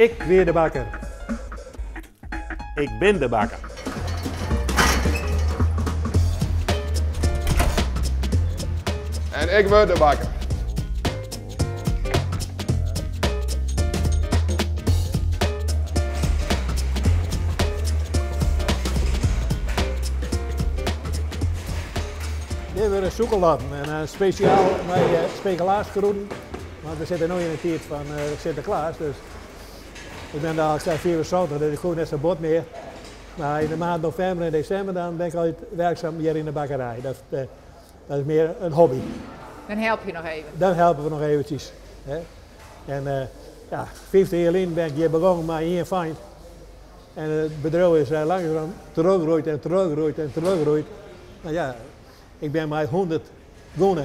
Ik wie de bakker. Ik bin de bakker. En ik wurd de bakker. Dit wurde sûkerlatten en spesjaal mei spekulaaskroeden. Want we sitte no yn de tiid fan Sinteklaas, dus ik bin daliks 75, dus ik hoech net sa bot mear. Mar yn de maand novimber en desimber dan bin ik altyd werkzaam hjir yn de bakkerij. Dat, dat is mear in hobby. Dan help je noch even. Dan helpe we noch eventsjes. Hè. En ja, 50 jier lyn bin ik hjir begongen mei ien feint. En it bedriuw is langzaam trochgroeid en trochgroeid en trochgroeid. No ja, ik bin mei 100 gûne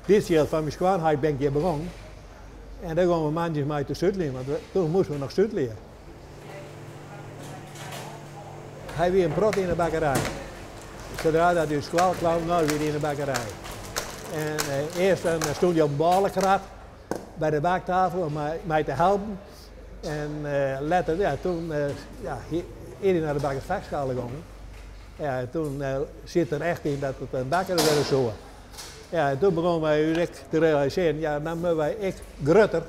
Dit fan myn skoanheit bin ik hjir begongen. En dêr gongen we moandeis mei te suteljen, want toen moasten we noch sutelje. Hy wie in protte yn de bakkerij. Sadra dat hy út skoalle kwam, no wie hy yn de bakkerij. En earst dan stûn hy op in bôlekrat by de baktafel om my te helpen. En letter, ja, toen ja, is hy nei de bakkersfakskoalle gongen. Ja, en toen siet er echt yn dat it in bakker wurde soe. Ja, en toen begonnen wy ús ek te realisearjen, ja, dan moatte wy ek grutter.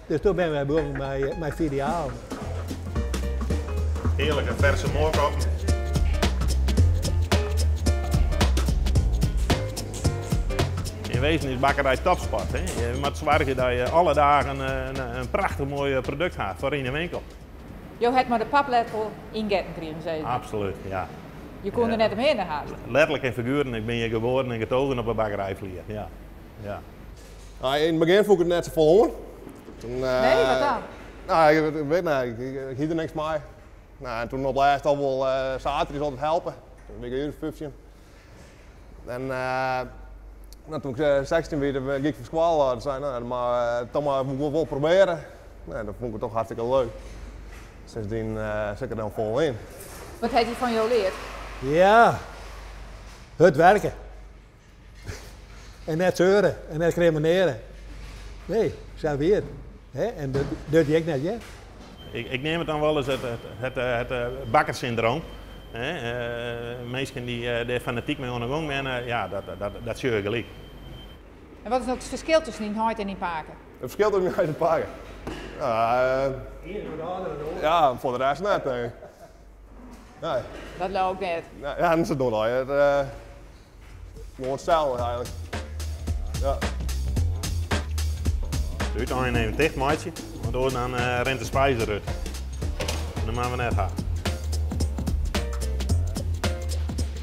Dus toen binne wy begonnen mei filialen. Hearlike ferse moorkoppen. Yn wezen is bakkerij topsport. Hè? Je moatte soargje dat je alle dagen in prachtich moai produkt ha foar yn de winkel. Jo hat mei de papleppel yngetten krigen, sizze. Absolút, ja. Je koene der net omhinne hast. Letterlik en figuerlik, ik bin hjir geboren en getogen op 'e bakkerijflier, ja. Ja. Nou, yn it begjin fûn ik it net safolle oan. Toen, Nee, wat dan? Nou, ik wit net, ik hie der niks mei. Nou, en toen op lêst al wol saterdeis altyd helpe. Toen wie ik in jier of 15. En nou, toen ik 16 wie, dan gie ik fan skoalle ôf. Toen sei ik, nou, mar toch mar wol, wol probearje. Nou, dat fûn ik toch hartstikke leuk. Sindsdien sit ik der dan fol yn. Wat hat hy fan jo leard? Ja, hurd werke. En net seure en net kriminearje. Nee, sa wie it. Hè? En dat docht hy ek net, hear. Ik neam it dan wolris it bakkersyndroom. Minsken dy't dêr fanatyk mei oan de gong binne, ja, dat sjoch ik gelyk. En wat is no it ferskil tusken dyn heit en dyn pake? It ferskil tusken myn heit en pake? Ien is wat âlder dan de oar. Ja, foar de rest net, nee. Nee. Dat leau ik net. Nee, ja, se dogge allegear gewoan itselde eigentlik. Ja. De úteinen even ticht meitsje, want oars dan rint de spijs derút. En dat moatte we net ha.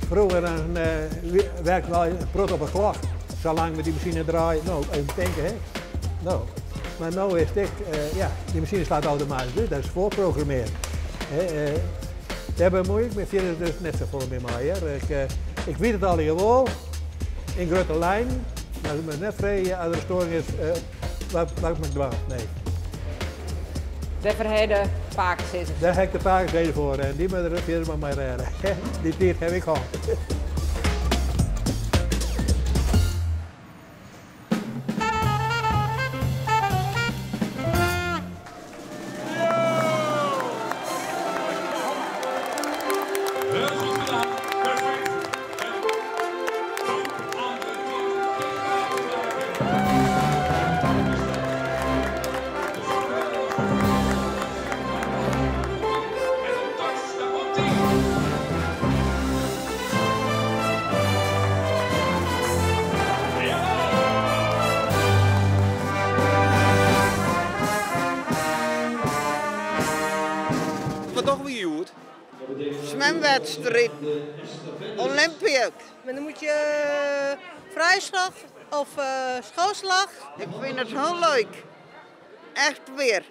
Froeger dan werkten wy in protte op 'e klok. Salang we dy masine draaie, no, even tinke, hè. No, mar no is it ek, ja, dy masine slacht automatysk út, dat is foarprogrammearre. Hè, dêr bemuoi ik my fierder dus net safolle mear mei, hear. Ik wit it allegear wol, yn grutte lijnen, mar se moatte net freegje as der in storing is, wat moat ik dwaan? Nee. Dêrfoar ha je de pakesizzers. Dêr ha ik de pakesizzers foar en dy moatte der fierder mar mei rêde. Dy tiid haw ik hân. Wat dogge we hjoed? Swimwedstriid. Olympic. En dan moet je vrijslag of schoolslag. Ik vind het heel leuk. Echt weer.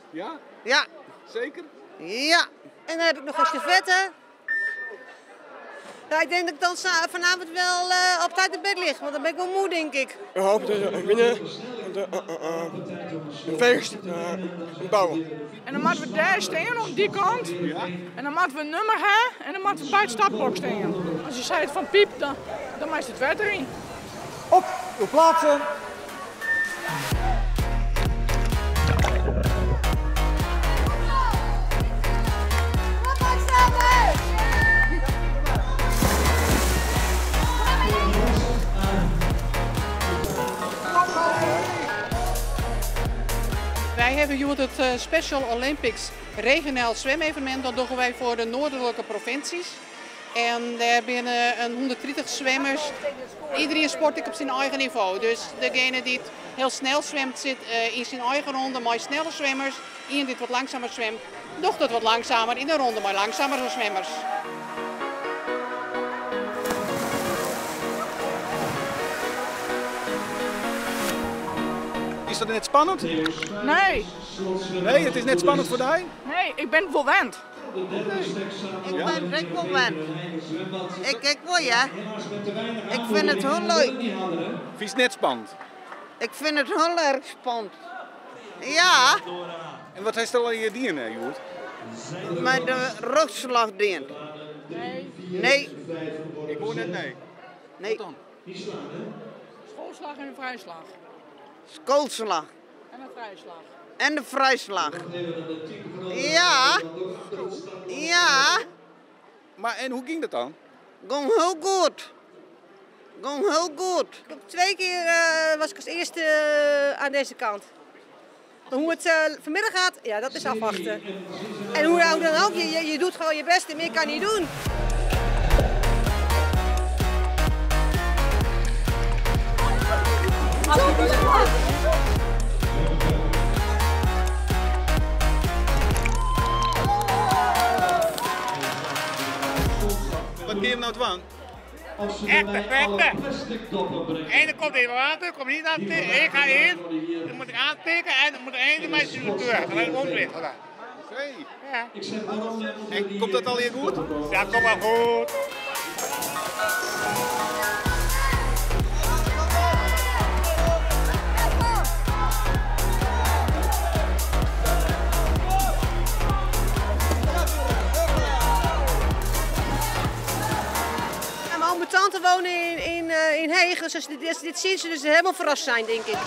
Ja? Ja. Zeker? Ja. En dan heb ik nog een estafette. Nou, ik denk dat ik dan vanavond wel op tijd in bed lig, want dan ben ik wel moe, denk ik. Ik hoop dat we winnen, een feest bouwen. En dan moeten we daar staan, op die kant. Ja. En dan moeten we een nummer hebben en dan moeten we bij het startblok staan. Als je zei van piep, dan is het wetter in. Op uw plaatsen. Hjoed it Special Olympics regionaal swimevenemint. Dat dogge wy foar de noardlike provinsjes. En dêr binne in 130 swimmers. Iedereen sport ek op syn eigen nivo. Dus degene dy't hiel snel swimt sit yn syn eigen ronde mei snelle swimmers. Ien dy't wat langsumer swimt, docht it wat langsumer yn in ronde mei langsamere swimmers. Is dat net spannend? Nee. Nee, it is net spannend foar dy? Nee, ik bin wol wend. Ik ben ek wol wend. Ik ek wol, ja. Ik fyn it hiel leuk. Fynst it net spannend? Ik fyn it hiel erch spannend. Ja. En wat hast allegear dien hjoed? Mei de rûchslach dien. Nee. Ik hoor net nee. Nee. Wat dan? Schoolslag en een vrijslag. Schoolslag. En een vrijslag. En de vrijslag. Ja. Ja. Maar en hoe ging dat dan? Gong hiel goed. Gong hiel goed. Twee keer was ik als eerste aan deze kant. Maar hoe het vanmiddag gaat, ja, dat is afwachten. En hoe dan ook, je doet gewoon je best en meer kan je niet doen. Wat kin je no dwaan? Echte vechten. Ene komt in water, komt niet aantikken. Ik ga in, dan moet ik aantikken en dan moet er één mij terug. Dan is het omwisselen. Hey. Ja. En komt dat allegear goed? Ja, komt wel goed. Mijn oom en tante wonen in Heeg, dus als ze dit zien, zullen ze helemaal verrast zijn, denk ik.